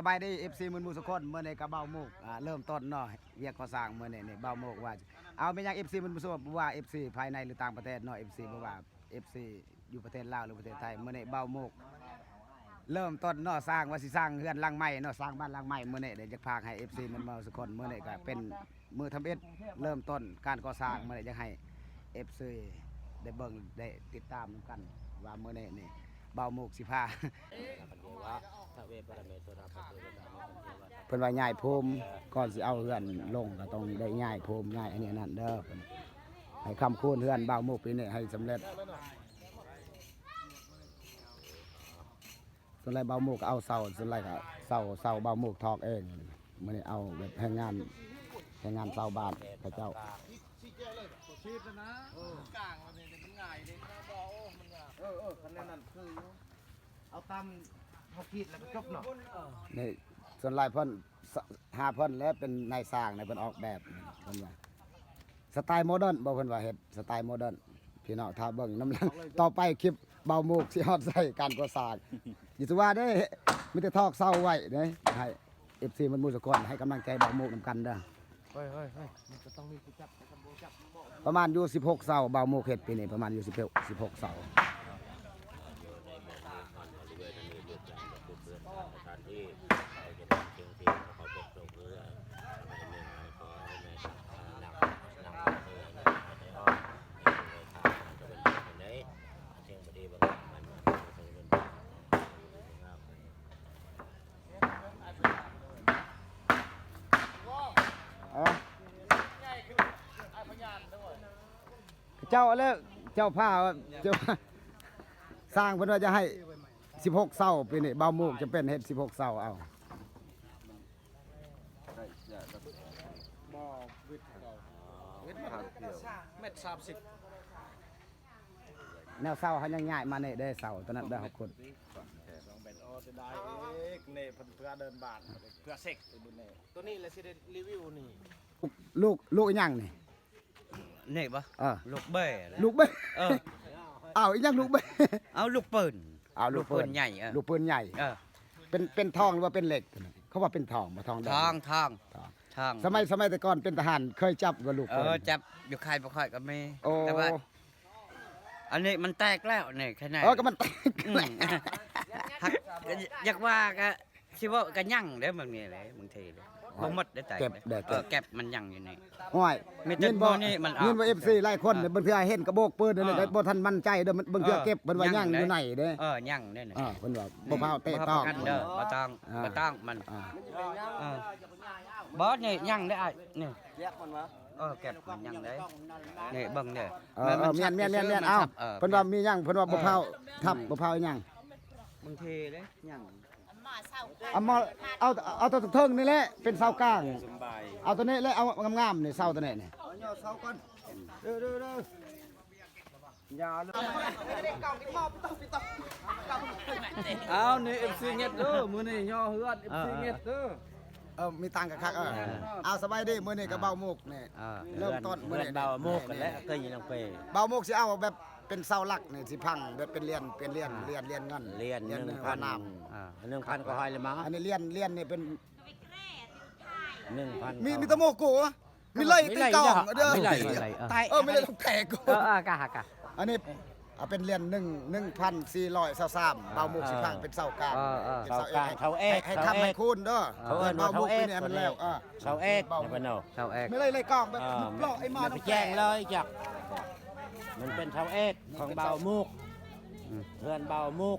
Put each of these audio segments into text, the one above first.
ສະບາຍດີ ເອັຟຊີ ໝົດໝູ່ທຸກຄົນ. ມື້ນີ້ກໍເບົາໝູກ ອ່າ ເລີ່ມຕົ້ນເນາະ ວຽກກໍ່ສ້າງມື້ນີ້ນີ້ ເບົາໝູກວ່າ ເອົາ ແມ່ນຫຍັງ ເອັຟຊີ ໝົດໝູ່ ບໍ່ວ່າ ເອັຟຊີ ພາຍໃນ ຫຼື ຕ່າງປະເທດເນາະ ເອັຟຊີ ບໍ່ວ່າ ເອັຟຊີ ຢູ່ປະເທດລາວ ຫຼື ປະເທດໄທ ມື້ນີ້ເບົາໝູກ ເລີ່ມຕົ້ນເນາະ ສ້າງ ວ່າຊິສ້າງເຮືອນຫຼັງໃໝ່ເນາະ ສ້າງບ້ານຫຼັງໃໝ່. ມື້ນີ້ເດ ຢາກຝາກໃຫ້ ເອັຟຊີ ໝົດໝູ່ທຸກຄົນ ມື້ນີ້ກໍເປັນມື້ທຳອິດ ເລີ່ມຕົ້ນການກໍ່ສ້າງ. ມື້ນີ້ຢາກໃຫ້ ເອັຟຊີ ໄດ້ເບິ່ງໄດ້ຕິດຕາມນຳກັນ ວ່າມື້ນີ້ນີ້ ເບົາໝູກຊິພາ ເພິ່ນວ່າຍ້າຍພູມ ກ່ອນຊິເອົາເຮືອນລົງ ກໍຕ້ອງໄດ້ຍ້າຍພູມ ຍ້າຍອັນນີ້ອັນນັ້ນເດີ. ເພິ່ນໃຫ້ຄ້ຳຄູນເຮືອນເບົາໝູກປີນີ້ໃຫ້ສຳເລັດ. ສ່ວນຫຼາຍເບົາໝູກກໍເອົາເສົາ ສ່ວນຫຼາຍກໍເສົາ ເສົາເບົາໝູກຖອກເອງ. ມື້ນີ້ເອົາແບບແຮງງານ ແຮງງານຊາວບ້ານເຂົາເຈົ້າ. ເອີ ເອີ ຄັນແນວນັ້ນຄືຢູ່ ເອົາຕາມເຮົາຄິດແລ້ວກໍຈົບເນາະ. ນີ້ສ່ວນຫຼາຍເພິ່ນ ຫາເພິ່ນແຫຼະເປັນນາຍຊ່າງ ໃຫ້ເພິ່ນອອກແບບ ເພິ່ນວ່າສະໄຕໂມເດີນບໍ່ ເພິ່ນວ່າເຮັດສະໄຕໂມເດີນ. ພີ່ນ້ອງຖ້າເບິ່ງນຳຫຼັງ ຕໍ່ໄປຄລິບເບົາໝູກຊິຮອດໃສ່ການກໍ່ສ້າງ ຢ່າຊິວ່າເດ້ ມີແຕ່ຖອກເສົາໄວ້ເດ້. ໃຫ້ ເອັຟຊີ ໝົດໝູ່ທຸກຄົນ ໃຫ້ກຳລັງໃຈເບົາໝູກນຳກັນເດີ. ເຮີ້ຍ ເຮີ້ຍ ເຮີ້ຍ ມັນຈະຕ້ອງມີຜູ້ຈັບ ຄັນບໍ່ຈັບ ປະມານຢູ່ສິບຫົກເສົາ ເບົາໝູກເຮັດປີນີ້ ປະມານຢູ່ສິບຫົກ ສິບຫົກເສົາ. ເອີ ເຈົ້າແລ້ວ ເຈົ້າພາ ເຈົ້າ ຊ່າງເພິ່ນວ່າຈະໃຫ້ສິບຫົກເສົາ ປີນີ້ເບົາໝູກຈຳເປັນເຮັດສິບຫົກເສົາເອົາ. ບໍ່ ວິດເຂົາ ວິດມັນແມັດສາມສິບ. ແນວເສົາເຮົາຍັງຍ້າຍມານີ້ເດ້ ເສົາຕົວນັ້ນເດີ ເຮົາຂຸດສອງແມັດ. ໂອ້ ເສຍດາຍອີກນີ້ ເພິ່ນເພື່ອເດີ່ນບານ ເພື່ອເຊັກຕົວນີ້ ຕົວນີ້ແຫຼະຊິໄດ້ຣີວິວນີ້. ລູກ ລູກອີຫຍັງນີ້? ນີ້ບໍ່? ເອີ ລູກເບ້ ລູກເບ້. ເອີ ເອົາ ອີຫຍັງລູກເບ້? ເອົາ ລູກປືນ. ເອົາ ລູກປືນໃຫຍ່. ເອີ ລູກປືນໃຫຍ່. ເອີ ເປັນ ເປັນທອງ ຫຼືວ່າເປັນເຫຼັກ? ເຂົາວ່າເປັນທອງບໍ່? ທອງແດງ. ທອງ ທອງ ທອງ. ສະໄໝ ສະໄໝແຕ່ກ່ອນເປັນທະຫານ ເຄີຍຈັບບໍ່ລູກປືນ? ເອີ ຈັບຢູ່ຄ້າຍບໍ່ຄ່ອຍກໍມີ. ໂອ້ ແຕ່ວ່າອັນນີ້ມັນແຕກແລ້ວນີ້ ແຄ່ນັ້ນ. ເອີ ກໍມັນແຕກ. ອືມ ຢາກວ່າກໍ ຊິເວົ້າກໍຍັງເດ້ ບາງນີ້ເດ້ ບາງທີເດ້ ບໍ່ໝົດເດ້. ແກັບເດ້ ເອີ ແກັບມັນຍັງຢູ່ນີ້. ຫ້ວຍ ມີແຕ່ມື້ນີ້ມັນອອກ. ຍິນວ່າ ເອັຟຊີ ຫຼາຍຄົນ ເອີ ບາງເທື່ອເຫັນກະໂບກປືນ ເອີ ບໍ່ທັນໝັ້ນໃຈເດີ ບາງເທື່ອເກັບ ເພິ່ນວ່າຍັງຢູ່ໃນເດ້. ເອີ ຍັງເດ້. ເອີ ເພິ່ນວ່າບໍ່ພາວເຕະຕອກ ບໍ່ປະກັນເດີ ບໍ່ຕ້ອງ ອ່າ ບໍ່ຕ້ອງມັນ. ອ່າ ເອີ ບໍ່ ນີ້ຍັງເດ້ອ້າຍ ນີ້ ເອີ ແກັບມັນຍັງເດ້ ນີ້ເບິ່ງເດ້. ເອີ ແມ່ນໆໆໆ ເອົາ ເພິ່ນວ່າມີຍັງ ເພິ່ນວ່າບໍ່ພາວທັບ ບໍ່ພາວຫຍັງ ບາງທີເດ້ຍັງ. ເອົາມາ ເອົາ ເອົາຕົວເທິງນີ້ແຫຼະ ເປັນເສົາກາງ. ເອົາຕົວນີ້ແຫຼະ ເອົາງາມໆນີ້ ເສົາຕົວນີ້ນີ້. ເອົານີ້ ເອັຟຊີ ເຮັດເດີ ມື້ນີ້ຍໍເຮືອນ ເອັຟຊີ ເຮັດເດີ. ເອີ ມີຕັງກະຄັກ. ເອີ ເອົາ ສະບາຍດີ ມື້ນີ້ກະເບົາໝູກນີ້ ເລີ່ມຕົ້ນມື້ນີ້ ເບົາໝູກກັນແຫຼະ ເຄີຍຍິນນຳເປ ເບົາໝູກຊິເອົາແບບ ເປັນເສົາຫຼັກນີ້ຊິພັງ ແບບເປັນຫຼຽນ ເປັນຫຼຽນ ອ່າ ຫຼຽນ ຫຼຽນເງິນ ຫຼຽນ ຫຼຽນໜຶ່ງພັນ ໜຶ່ງພັນ ອ່າ ໜຶ່ງພັນກວ່າຮ້ອຍລະມັງ. ອັນນີ້ຫຼຽນ ຫຼຽນນີ້ເປັນ ໜຶ່ງພັນ ມີ ມີແຕ່ໂມໂກ ມີໄລ່ຕີກອງເດີ ມີໄລ່ ເອີ ມີໄລ່ແຕກ. ເອີ ກະ ກະ ອັນນີ້ເອົາເປັນຫຼຽນໜຶ່ງ ໜຶ່ງພັນສີ່ຮ້ອຍຊາວສາມ ເບົາໝູກຊິພັງເປັນເສົາກາງ ເອີ ເປັນເສົາເອກ ເສົາກາງ ເສົາເອກ ໃຫ້ ໃຫ້ຄ້ຳໃຫ້ຄູນເດີ. ເຂົາເອີ້ນວ່າເສົາເອກ ເສົາເອກ ເຂົາເອີ້ນເນາະ ເສົາເອກ ມີໄລ່ ໄລ່ກອງແບບ ເອີ ເລາະໄອ້ມາ ມັນແຈ້ງເລີຍຈັກ ມັນເປັນເສົາເອກຂອງເບົາໝູກ ອືມ ເຮືອນເບົາໝູກ.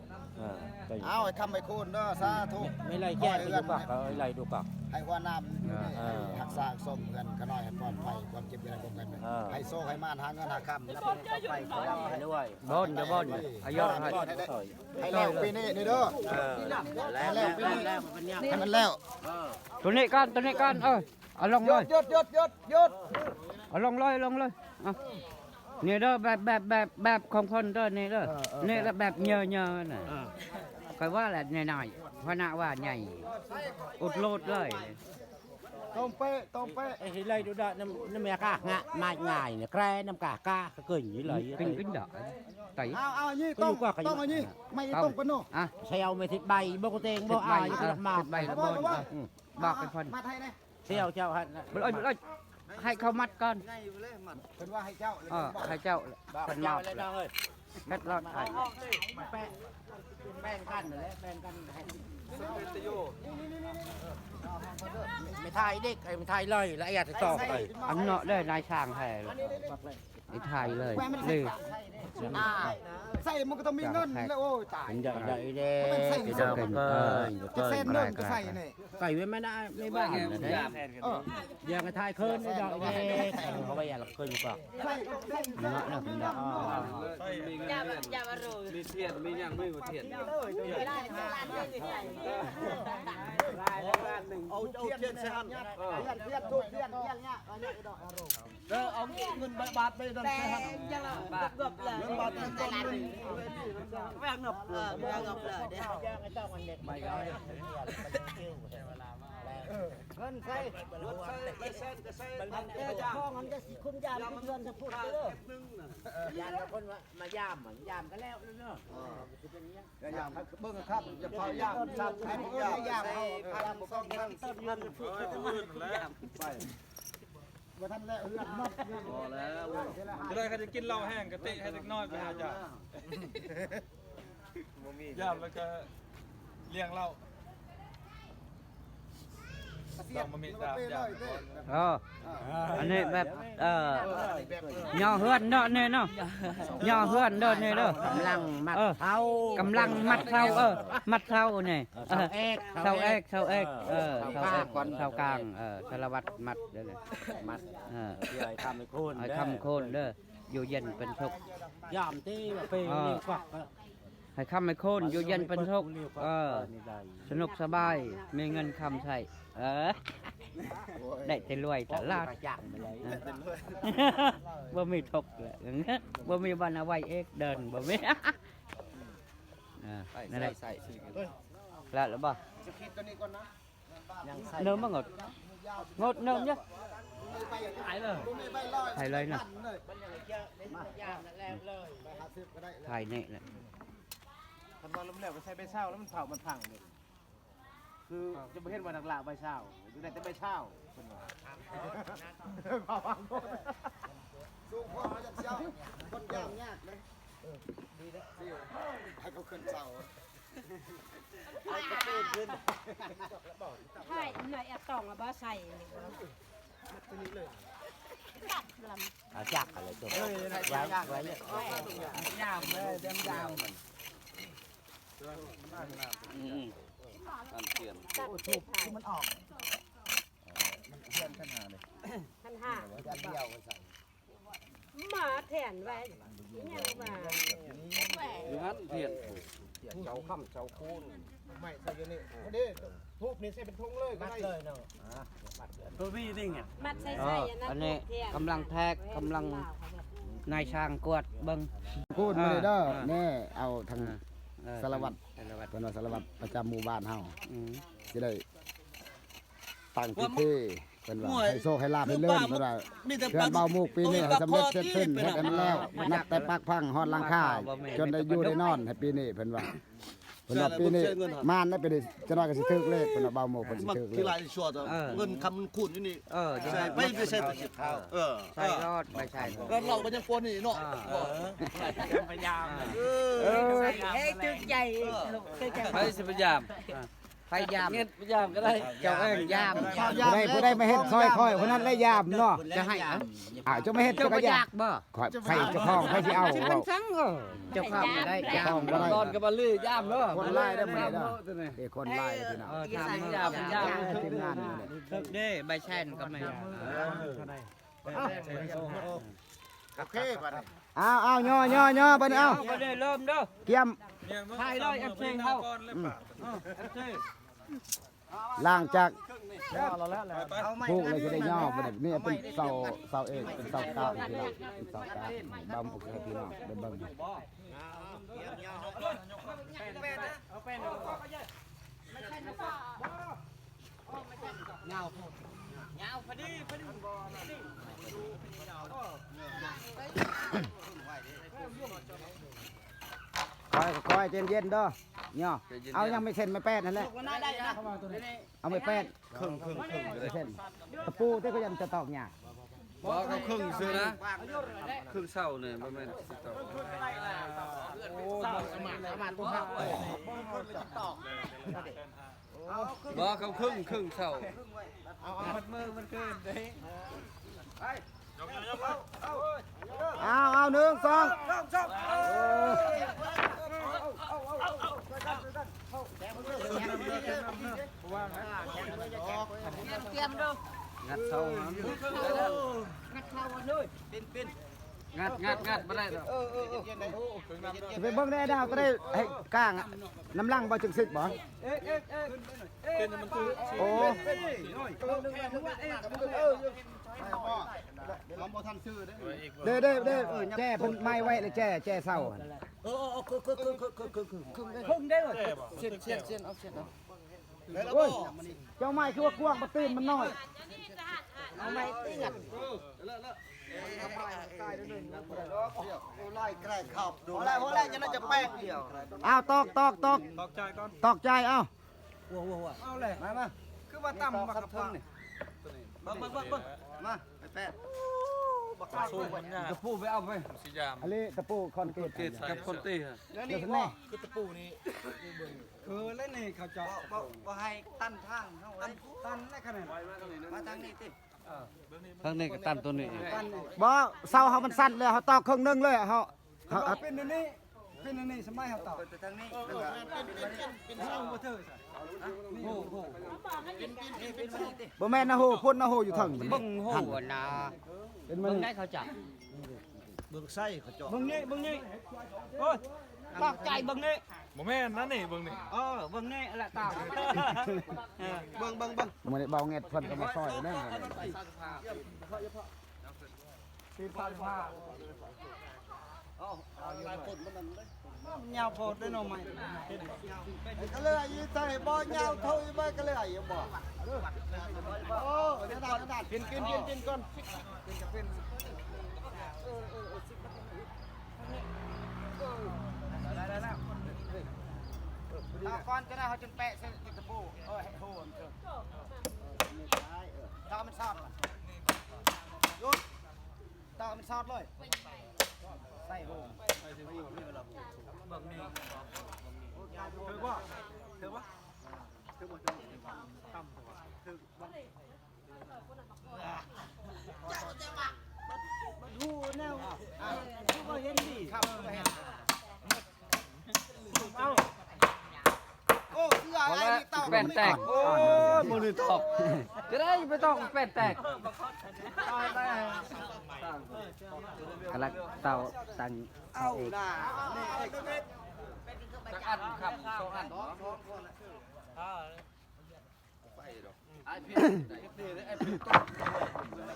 ເອີ ເອົາໃຫ້ຄ້ຳໃຫ້ຄູນເດີ ສາທຸ. ມີໄລ່ແຈ້ງຢູ່ກະ ເອີ ໄລ່ດູກະ ໃຫ້ຫົວໜ້າຢູ່ນີ້ ເອີ ຮັກສາສົມເຮືອນຂະນ້ອຍໃຫ້ປອດໄພ ຄວາມເຈັບຢ່າໄດ້ພົບກັນ ເອີ ໃຫ້ໂຊກໃຫ້ໝານ ຫາເງິນຫາຄຳ ໃຫ້ລວຍ ບ່ອນຈະບ່ອນ ອາຍຸ ໃຫ້ແລ້ວປີນີ້ນີ້ເດີ ເອີ ໃຫ້ແລ້ວປີນີ້ ໃຫ້ມັນແລ້ວ ໃຫ້ມັນແລ້ວ. ເອີ ຕົວນີ້ກ່ອນ ຕົວນີ້ກ່ອນ ເອີ ເອົາລົງເລີຍ ຢຸດ ຢຸດ ຢຸດ ຢຸດ ເອົາລົງເລີຍ ລົງເລີຍ. ເອົາ ນີ້ເດີ ແບບ ແບບ ແບບ ແບບຂອງເພິ່ນເດີ ນີ້ເດີ ເອີ ເອີ ນີ້ລະແບບເຍີໆນະ ເອີ ຂ້ອຍວ່າລະນ້ອຍໆ ຫົວໜ້າວ່າໃຫຍ່ ອຸດໂລດເລີຍ. ຕ້ອງເປະ ຕ້ອງເປະ ເຮັດໄລ່ດູດະ ນ້ຳ ນ້ຳແມ່ກາຫະ ມາງ່າຍນີ້ ແກນຳກາກາກະເກີນຢູ່ເລີຍ ເປັນຂຶ້ນດອກໄຕ ເອົາ ເອົາອັນນີ້ຕ້ອງ ຕ້ອງອັນນີ້ ໄມ້ຕ້ອງເປັນໂນ ອະ ແຊວແມ່ທິດໃບ ບໍ່ກະເຕງ ບໍ່ອາຍ ມາ ໃບລະບໍ່ ບອກໄປເພິ່ນ ມາໄທແດ່ ແຊວເຈົ້າຫັ້ນ ບໍ່ເອົາ ໃຫ້ເຂົາມັດກ່ອນ ເພິ່ນວ່າໃຫ້ເຈົ້າ ເອີ ໃຫ້ເຈົ້າ ເພິ່ນມາ ເຮັດລອດໄປ ແບ່ງກັນແຫຼະ ແບ່ງກັນໃຫ້ ໄປຖ່າຍເດັກ ໄປຖ່າຍເລີຍ ລະອາດຕອບໄປ ອັນເນາະເດີ ນາຍຊ່າງໃຫ້ ໄປຖ່າຍເລີຍ ເລີຍ ອ່າ ໃສ່ມັນກໍຕ້ອງມີເງິນແລ້ວ ໂອ້ຍ ຕາຍ ຢາກໄດ້ເດ້ ເອີ ຈັກແສນໜຶ່ງກໍໃສ່ນີ້ ໃສ່ໄວ້ແມ່ນໃນບ້ານ ເອີ ຢາກໃຫ້ຖ່າຍຄືນດອກເດ້ ເຂົາວ່າຢາກຄືນກໍ ເນາະ ເນາະ ເນາະ ມີທຽນ ມີຫຍັງ ມີທຽນ ເອົາ ເອົາທຽນໃສ່ຫັ້ນ ທຽນ ທຽນ ທູບທຽນ ທຽນ ເດີ ເອົາເງິນໃບບາດໄປນັ້ນໃສ່ຫັ້ນ ເງິນບາດເງິນບາດ ເອີ ເອົາເງິບເລີຍ ເອົາເງິບເລີຍ ເງິນໃສ່ ເງິນໃສ່ ໃບແສນກໍໃສ່ ທອງມັນກໍຊິຄຸນຢາມເພື່ອນສະພຸດເດີ ຢ້ານຄົນວ່າມາຢາມ ຢາມກໍແລ້ວເນາະ ເອີ ຢາມ ເບິ່ງຄັບ ຢ່າພາຢາມ ຢາມ ຢາມ ຢາມ ເອົາ ຢາມ ໄປ ບໍ່ທັນແລ້ວເຮືອນໝົດ ພໍແລ້ວ ຈະໄດ້ ຄັນຈະກິນເຫຼົ້າແຫ້ງກະຕິໃຫ້ເດັກນ້ອຍໄປຫາຢາມ ບໍ່ມີ ຢາມແລ້ວກະລ້ຽງເຫຼົ້າ ຕ້ອງມາມີດາບຢາມ ເອີ ອັນນີ້ແບບ ເອີ ຍໍເຮືອນເນາະ ນີ້ເນາະ ຍໍເຮືອນເດີ ນີ້ເດີ ກຳລັງມັດເສົາ ກຳລັງມັດເສົາ ເອີ ມັດເສົານີ້ ເສົາແອກ ເສົາແອກ ເສົາແອກ ເອີ ເສົາແອກ ເສົາກາງ ເອີ ສາລະວັດມັດເດີ ມັດ ເອີ ເພື່ອໃຫ້ຄ້ຳໃຫ້ຄູນ ໃຫ້ຄ້ຳໃຫ້ຄູນເດີ ຢູ່ເຢັນເປັນສຸກ ຢາມຕິວ່າເປນີ້ຄວັກ ໃຫ້ຄ້ຳໃຫ້ຄູນ ຢູ່ເຢັນເປັນສຸກ ເອີ ສະໜຸກສະບາຍ ມີເງິນຄຳໃຊ້ ເອີ ໄດ້ແຕ່ລວຍຕະຫຼາດ ບໍ່ມີທຸກເລີຍ ບໍ່ມີວັນອາໄວ້ເອກເດີນ ບໍ່ມີ ເອີ ນັ້ນແຫຼະ ແລ້ວບໍ່? ເນີມມາງົດ ງົດເນີມເດີ້ ຖ່າຍເລີຍ ຖ່າຍເລີຍນະ ຖ່າຍນີ້ແຫຼະ ຄັນວ່າລົມແລ້ວກໍໃສ່ໃບຊາວ ແລ້ວມັນເຖົ້າມັນພັງເດ້ ຄືຈະບໍ່ເຫັນວ່ານັກລ່າໃບຊາວ ຢູ່ໄດ້ແຕ່ໃບຊາວ ເພິ່ນວ່າ ເຂົາຫວັງ ສູງພໍເຮົາຈະເຊົາ ຄົນຍ່າງຍາກເດ້ ເອີ ດີແລ້ວ ໃຫ້ເຂົາຂຶ້ນເຊົາ ໃຫ້ໜ້ອຍແອດຕອງ ເອົາບໍ່ໃສ່ນີ້ ມັດຕົວນີ້ເລີຍ ຕັດລຳ ເອົາຈັກເອົາເລີຍຕົວ ເອີ ຢາມເລີຍ ຢາມເລີຍ ຢາມ ອືມ ອັນຂຽນ ຕັດ ໂອ້ ຖືກ ຄືມັນອອກ ມັນຂຽນພັນຫ້າເດ້ ພັນຫ້າ ຢາມດຽວວ່າຊັ້ນ ມາແທນໄວ້ ຍັງວ່າ ຢູ່ຫັ້ນທຽນ ເສົາຄ້ຳເສົາຄູນ ໄມ້ໃສ່ຢູ່ນີ້ ພໍດີ ທູບນີ້ໃສ່ເປັນທຸງເລີຍກໍໄດ້ ມັດເລີຍເນາະ ໂຕນີ້ນີ້ ມັດໃສ່ ເອີ ອັນນີ້ກຳລັງແທກ ກຳລັງ ນາຍຊ່າງກວດເບິ່ງ ຄູນມາເດີ ເອີ ແນ່ ເອົາທາງ ເອີ ສາລະວັດ ສາລະວັດ ເພິ່ນວ່າສາລະວັດປະຈຳໝູ່ບ້ານເຮົາ ອືມ ຊິໄດ້ ຕັ້ງພິທີ ເພິ່ນວ່າໃຫ້ໂຊກໃຫ້ລາບໃຫ້ເລີນ ເພິ່ນວ່າເຮືອນບ່າວໝູກປີນີ້ໃຫ້ສຳເລັດເສັດສິ້ນ ເຮັດໃຫ້ມັນແລ້ວ ນັບແຕ່ປາກພັງຮອດຫຼັງຄາ ຈົນໄດ້ຢູ່ໄດ້ນອນໃຫ້ປີນີ້ ເພິ່ນວ່າ ເພິ່ນວ່າປີນີ້ມານໄດ້ ປີນີ້ຈັກໜ້ອຍກໍຊິຖືກເລກ ເພິ່ນວ່າບ່າວໝູກເພິ່ນຊິຖືກເລກ ເອີ ເງິນຄຳມັນຄູນຢູ່ນີ້ ເອີ ໃສ່ໄປ ໄປໃສ່ ເອີ ໃສ່ລອດ ໄປໃສ່ລອດ ເຮົາກໍຍັງປົນນີ້ເນາະ ເອີ ພະຍາຍາມ ເອີ ເອີ ໃຫ້ຖືກໃຈ ໃຜຊິພະຍາຍາມ ໃຜຢາມ ເຮັດຢາມກໍໄດ້ ເຈົ້າເອີ້ນຢາມ ຜູ້ໃດ ຜູ້ໃດມາເຮັດຊ່ອຍຂ້ອຍ ຜູ້ນັ້ນແຫຼະຢາມເນາະ ຈະໃຫ້ ເອົາ ເຈົ້າມາເຮັດ ເຈົ້າກໍຢາກບໍ່? ຂ້ອຍໃຜເຈົ້າຂອງໃຜຊິເອົາ ເຈົ້າຂອງກໍໄດ້ ເຈົ້າຂອງກໍໄດ້ ຕອນກັບບັນລືຢາມເນາະ ຄົນຫຼາຍເດີມື້ນີ້ເດີ ເອີ ຄົນຫຼາຍເດີພີ່ນ້ອງ ເອີ ຢາມ ຢາມ ທີມງານນີ້ເດີ ເດີໃບແຊນກໍແມ່ນ ໂອເຄ ບາດນີ້ ເອົາ ເອົາ ຍໍ ຍໍ ຍໍ ບາດນີ້ ເອົາ ບາດນີ້ເລີ່ມເດີ ກຽມ ຖ່າຍເລີຍ ເອັຟຊີ ເຮົາ ເອັຟຊີ ຫຼັງຈາກ ໄປ ໄປ ຜູກແລ້ວຊິໄດ້ຍໍ ບາດນີ້ ນີ້ເປັນເສົາ ເສົາເອກ ເປັນເສົາກາງ ພີ່ນ້ອງ ເປັນເສົາກາງ ບາງພວກພີ່ນ້ອງໄດ້ເບິ່ງ ຍາວໂພດ ຄ່ອຍ ຄ່ອຍ ເຢັນໆ ເດີ ເນາະ. ເອົາຍັງໄມ່ເສັ້ນໄມ້ແປດຫັ້ນແຫຼະ ເອົາໄມ້ແປດ ເຄິ່ງໆ ເຄິ່ງ ເສັ້ນຕະປູ ແຕ່ກໍຍັງຈະຕອກຍາກ. ບໍ່ ເຂົາເຄິ່ງຊື່ນະ ເຄິ່ງເສົານີ້ ບໍ່ແມ່ນຊິຕອກ. ໂອ້ ບໍ່ ສະມາດ ສະມາດບໍ່ຮັບ. ບໍ່ ເຂົາເຄິ່ງ ເຄິ່ງເສົາ. ເອົາ ເອົາ ມັດມືມັນຄືນເດ້. ເອົາ ເອົາ ໜຶ່ງ ສອງ ຕຽມເດີ ງັດເສົາ ງັດເສົາເລີຍ ເປັນ ເປັນ ງັດ ງັດ ບໍ່ໄດ້ດອກ. ເອີ ເອີ ເອີ ຊິໄປເບິ່ງແດ່ດາວ ຕົວໃດໃຫ້ກາງ ນຳຫຼັງບໍ່ ຈຶ່ງສິບບໍ່? ເອີ ເອີ ເອີ ເປັນມັນຄື ໂອ້ ເອີ ເອີ ເອີ ເອີ ບໍ່ທັນຊື້ເດ້. ເດ້ ເດ້ ເດ້ ແຈເພິ່ນໄມ້ໄວ້ແລ້ວ ແຈ ແຈເສົາ. ເອີ ເອີ ເອີ ເຄິ່ງ ເຄິ່ງ ເຄິ່ງ ເຄິ່ງ ເຄິ່ງ ເຄິ່ງ ເຄິ່ງ ເຄິ່ງ ເຄິ່ງ ເຄິ່ງ ເຄິ່ງ ເຄິ່ງ ເສັ້ນ ເສັ້ນ ເສັ້ນ ເອົາເສັ້ນ ເອົາ. ໂອ້ຍ ເຈົ້າໄມ້ຄືວ່າກວ້າງ ບໍ່ຕື່ມ ມັນນ້ອຍ. ເອົາໄມ້ເຕືອນ ເອົາໄມ້ເອື້ອນ ບໍ່ໄດ້ ບໍ່ໄດ້ ຈະໜ້າຈະແປກດຽວ. ເອົາ ຕອກ ຕອກ ຕອກ ຕອກຈ່າຍກ່ອນ ຕອກຈ່າຍ ເອົາ. ຫົວ ຫົວ ຫົວ ເອົາແຫຼະ ມາ ມາ ຄືວ່າຕ່ຳບັກກະເພິ່ນນີ້. ເບິ່ງ ເບິ່ງ ເບິ່ງ ເບິ່ງ ມາ ໄປແປະ ຕະປູໄປເອົາໄປ ຊິຢາມ ອັນນີ້ຕະປູຄອນກຣີດ ຄອນກຣີດກັບຄອນຕີ. ແລ້ວນີ້ ຄືຕະປູນີ້ ຄືແລ້ວນີ້ເຂົາເຈາະ ບໍ່ ບໍ່ ບໍ່ໃຫ້ຕັນທາງເຮົາ ຕັນ ຕັນໄດ້ຂະໜາດ ມາທາງນີ້ຕິ. ເອີ ທາງນີ້ກໍຕັນຕົວນີ້ ຕັນນີ້ ບໍ່ ເສົາເຮົາມັນສັ້ນແລ້ວ ເຮົາຕອກເຄິ່ງໜຶ່ງເລີຍ ເຮົາ ເຮົາ ເຮົາ ເປັນອັນນີ້ ເປັນອັນນີ້ ສະໄໝເຮົາຕອກ ເປັນທາງນີ້ ເອີ ເປັນ ເປັນ ເປັນເສົາບໍ່ຖືກ ນີ້ ໂອ້ໂຫ ບໍ່ແມ່ນນະໂຫ ພຸ້ນນະໂຫ ຢູ່ເທິງ ເບິ່ງໂຫ ຫັ້ນນະ ເປັນ ເບິ່ງໄດ້ເຂົາເຈົ້າ ເບິ່ງໄຊເຂົາເຈາະ ເບິ່ງນີ້ ເບິ່ງນີ້ ໂອ້ຍ ຕອກໃຈເບິ່ງນີ້. ບໍ່ແມ່ນນະນີ້ ເບິ່ງນີ້ ເອີ ເບິ່ງນີ້ລະຕາ ເອີ ເບິ່ງ ເບິ່ງ ເບິ່ງ ມື້ນີ້ເບົາແງດເພິ່ນກໍມາຊ່ອຍແມ່ນ ສີ່ພັນຫ້າ ເອົາ ເອົາຫຼາຍຄົນມັນນັ້ນເດ້ ຍາວໂພດເດ້ເນາະ ໄມ້ ກະເລີຍຢູ່ໃສບໍ່ ຍາວເທົ່າອີ່ໃບກະເລີຍຢູ່ບໍ່? ໂອ້ ແນວນັ້ນ ແນວນັ້ນ ກິນ ກິນ ກິນ ກິນກ່ອນ ກິນກໍເປັນ ເອີ ເອີ ເອີ ໄດ້ ໄດ້ ໄດ້ ຕາກ່ອນຈະໄດ້ເຮົາຈຶ່ງແປະໃສ່ຕະປູ ເອີ ໃຫ້ໂຫນເທີ ຕາມັນຊອດ ຢຸດ ຕາມັນຊອດເລີຍ ໃສ່ໂຫນ ເບິ່ງນີ້ ຖືກບໍ່? ຖືກບໍ່? ຖືກບໍ່? ຕ່ຳ ຖືກ ມັນຮູ້ແນວ ຄືບໍ່ເຫັນດີ ເອົາ ໂອ້ ເສືອໄອ້ນີ້ຕອກ ແປ້ນແຕກ ໂອ້ຍ ມື້ນີ້ຕອກ ຈະໄດ້ໄປຕອກແປ້ນແຕກ ກຳລັງເຕົາຕັ້ງເອົາເອກ ຈັກອັນຄັບ ສອງອັນ ໄປດອກ ໄອ້ເພັດ ໄອ້ເພັດຕົກ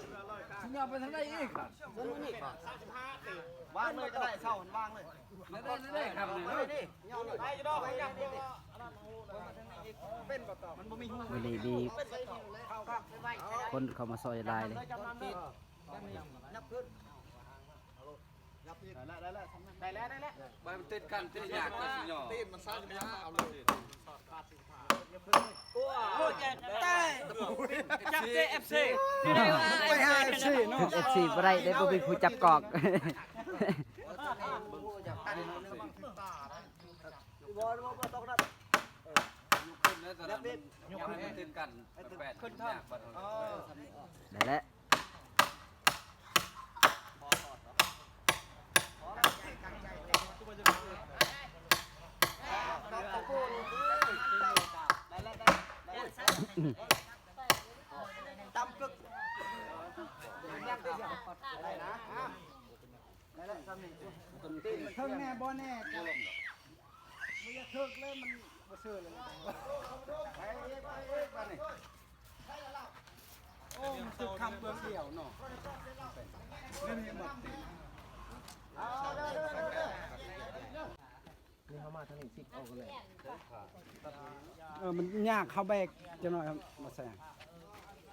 ຊິຍອມໄປທາງໃດອີກ ວາງເລີຍກໍໄດ້ ເຊົາວາງເລີຍ ໄດ້ ໄດ້ ໄດ້ຄັບ ໄດ້ ໄດ້ ໄດ້ ໄດ້ ມັນບໍ່ມີຫູ ມື້ນີ້ມີຄົນເຂົ້າມາຊ່ອຍຫຼາຍເດ້. ໄດ້ແລ້ວ ໄດ້ແລ້ວ ໄດ້ແລ້ວ ໄດ້ແລ້ວ ໄປມັນຕິດກັນ ຕິດຍາກ ຕິດຍາກ ຕີນມັນສັ້ນ ເອົາເລີຍ ໂອ້ຍ ແຕ່ ຈັບເຕະ ເອັຟຊີ ໄປຫາ ເອັຟຊີ ເນາະ ເອັຟຊີ ບໍ່ໄດ້ເດ້ ບໍ່ມີຜູ້ຈັບກອກ ບໍ່ ບໍ່ຕ້ອງນັບ ຍົກຂຶ້ນ ໄດ້ແລ້ວ ຕ່ຳກຶກ ໄດ້ແລ້ວ ໄດ້ແລ້ວ ໄດ້ແລ້ວ ສ່ຳນີ້ ເທິງແນ່ບໍ່ແນ່ ບໍ່ຢາກເທິກເລີຍ ມັນບໍ່ເຊື່ອເລີຍ ໄປອີກ ໄປອີກ ບາດນີ້ ໂອ້ ມັນຖືກຄຳເບື້ອງດຽວເນາະ ນີ້ ນີ້ ນີ້ ເຮົາມາທາງນີ້ ຊິກອອກເລີຍ ເອີ ມັນຍາກ ເຮົາແບກຈັກໜ້ອຍ ມາໃສ່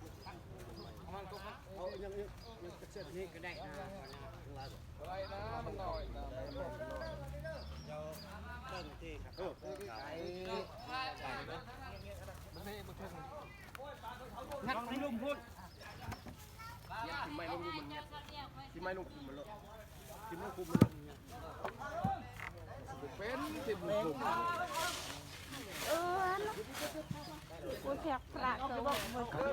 ເອົາຫຍັງອີກ ນີ້ກໍໄດ້ນະ ໄດ້ນະ ມັນນ້ອຍນະ ເຈົ້າເບິ່ງທີ່ ເອີ ໄປ ໄປ ມັນເພ ມັນເພ ງັດລົງລຸ່ມພຸ້ນ ຖິ້ມໄມ້ລົງລຸ່ມມັນ ຖິ້ມໄມ້ລົງຂຸມມັນໂລດ ຖິ້ມລົງຂຸມມັນໂລດ ເປັນ ຖິ້ມລົງຂຸມ ເອີ ກູແທກພະເກີ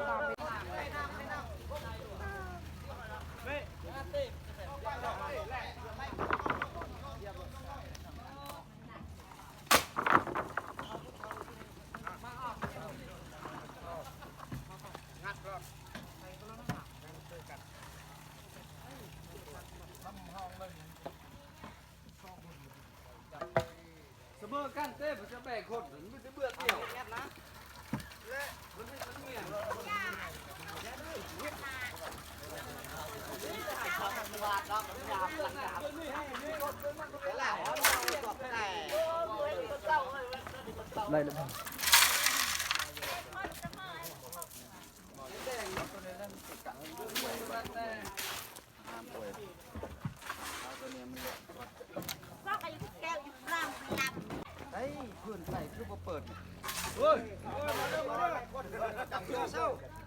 ສະເໝີກັນເດ້ ເພິ່ນຈະແບ່ງຄົນ ມັນມີແຕ່ເບືອດດຽວ ແລະ ມັນມີ ມັນມີ ໄດ້ແລ້ວ.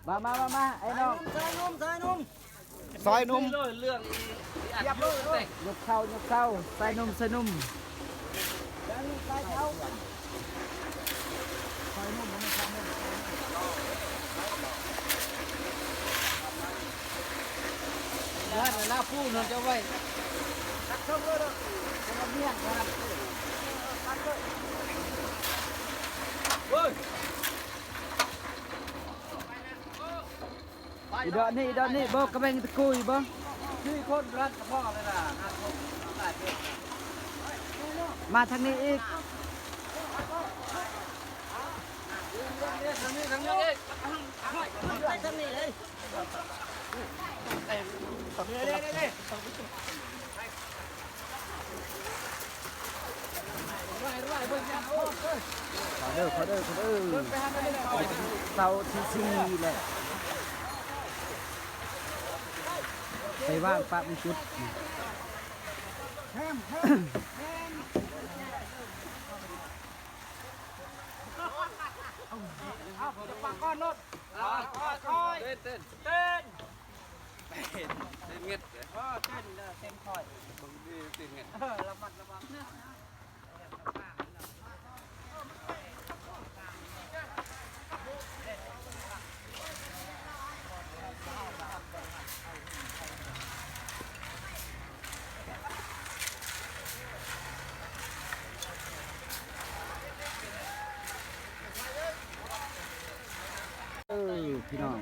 ມາ ມາ ມາ ມາ ໄອ້ນ້ອງ ຊາຍໜຸ່ມ ຊາຍໜຸ່ມ ຊາຍໜຸ່ມ ເລື່ອງ ຍົກເຂົ້າ ຍົກເຂົ້າ ຊາຍໜຸ່ມ ຊາຍໜຸ່ມ. ເຮືອນລາວປູນເຮົາຈະໄວ້ ຕັກເທິງເລີຍເດີ ຈະມາມຽນນະ ເຮີ້ຍ. ອີ່ດອກນີ້ ອີ່ດອກນີ້ບໍ່ ກະແບງຕະກູຢູ່ບໍ່ ສີ່ຄົນລັດສະເພາະເລີຍນະ ມາທາງນີ້ອີກ ທາງນີ້ ທາງນີ້ອີກ ທາງນີ້ເລີຍ ນີ້ ນີ້ ນີ້. ຂໍເດີ ຂໍເດີ ຂໍເດີ ເສົາທີສີ່ແຫຼະ ໄປວາງປະມົງກຸດ. ແຮມ ແຮມ ແຮມ. ເຕັ້ນ ເຕັ້ນ ເຕັ້ນ ເຕັ້ນເງິດເດ້ ເອີ ເຕັ້ນເດີ ເຕັ້ນຂ້ອຍ ເບິ່ງດີເຕັ້ນເງິດ ເອີ ລະມັດລະວັງເດີ. ເອີ ພີ່ນ້ອງ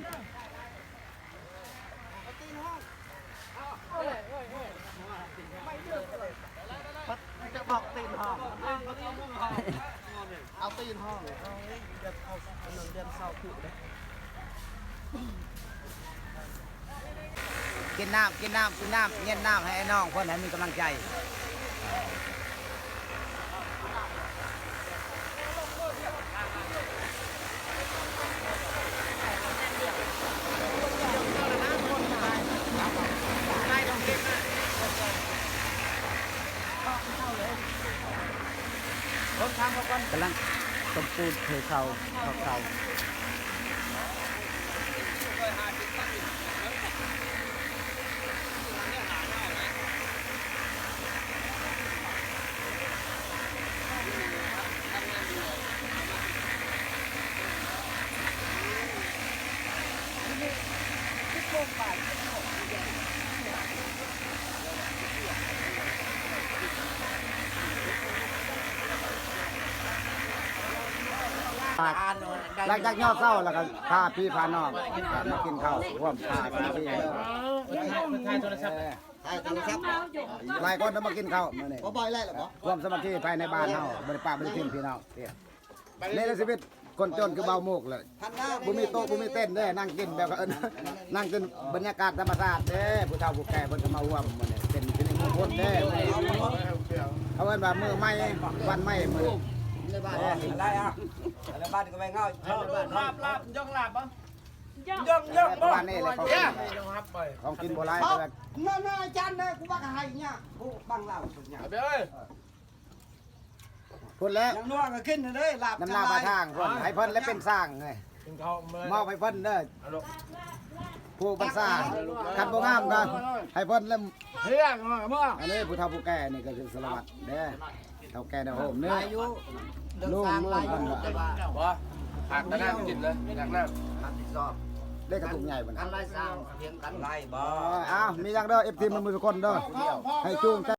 ຈະບອກຕີນຫ້ອງ ເອົາຕີນຫ້ອງ ເອົາ ເດືອນເຂົ້າ ເດືອນເຊົາຜຸເດ້. ກິນນ້ຳ ກິນນ້ຳ ກິນນ້ຳ ເຢັນນ້ຳໃຫ້ອ້າຍນ້ອງເພິ່ນໃຫ້ມີກຳລັງໃຈ. ກຳລັງສົມປູນເທເຂົ້າ ເຂົ້າ ເຂົ້າ. ຫຼັງຈາກຍໍເຊົາແລ້ວກໍພາພີ່ພານ້ອງມາກິນເຂົ້າຮ່ວມພາກັນ. ຫຼາຍຄົນມາກິນເຂົ້າມື້ນີ້ ບໍ່ບໍ່ໄດ້ລະບໍ່ ຄວາມສາມັກຄີພາຍໃນບ້ານເຮົາ ບໍ່ໄດ້ປະບໍ່ໄດ້ຖິ້ມພີ່ນ້ອງ. ນີ້ແຫຼະຊີວິດຄົນຈົນຄືເບົາໝູກແຫຼະ ບໍ່ມີໂຕະບໍ່ມີເຕັນເດ້ ນັ່ງກິນແບບວ່າ ເອີ້ນ ນັ່ງກິນບັນຍາກາດທຳມະຊາດເດ້. ຜູ້ເຖົ້າຜູ້ແກ່ເພິ່ນກໍມາຮ່ວມມື້ນີ້ ເປັນສິລິມຸງຄຸນເດ້. ເຂົາເອີ້ນວ່າມື້ໃໝ່ວັນໃໝ່ມື້ ໃນບ້ານ ໃນບ້ານກໍໄປເງົາ ລາບ ລາບ ຢອງລາບບໍ່? ຢອງ ຢອງ ເອີ ປະມານນີ້ແຫຼະ ຂອງກິນ ຂອງກິນບໍ່ຫຼາຍ ເອີ ເນາະ ເນາະ ອາຈານເດີ ກູວ່າກໍໃຫ້ຍາກ ໂອ້ ບັງລາວເພິ່ນຍາກ ເອົາໄປເອີຍ. ພຸ້ນແຫຼະ ນ້ຳນົວກໍຂຶ້ນເດີ ລາບ ນ້ຳນາປາທາງພຸ້ນ ໃຫ້ເພິ່ນແລະເປັນຊ່າງເລີຍ ກິນເຂົ້າເມືອ ມອບໃຫ້ເພິ່ນເດີ. ຜູ້ບັນຊາ ຄັນບໍ່ງາມກໍໃຫ້ເພິ່ນແລະ ເຮືອ ອັນນີ້ຜູ້ເຖົ້າຜູ້ແກ່ນີ້ກໍຄືສາລະວັດເດ້ ເຖົ້າແກ່ໃນໂຮມເດີ ອາຍຸ ລຸງ ລຸງເພິ່ນວ່າ ບໍ່ ຂາດແຕ່ນ້ຳກິນເລີຍ ຢາກນ້ຳ ຮັບຜິດຊອບ ໄດ້ກະຕຸກໃຫຍ່ເພິ່ນ ຄັນໄລ່ສ້າງ ພຽງກັນໄລ່ບໍ່? ອ້າວ ມີຫຍັງເດີ ເອັຟຊີ ໝົດທຸກຄົນເດີ ໃຫ້ຈູງໃຈ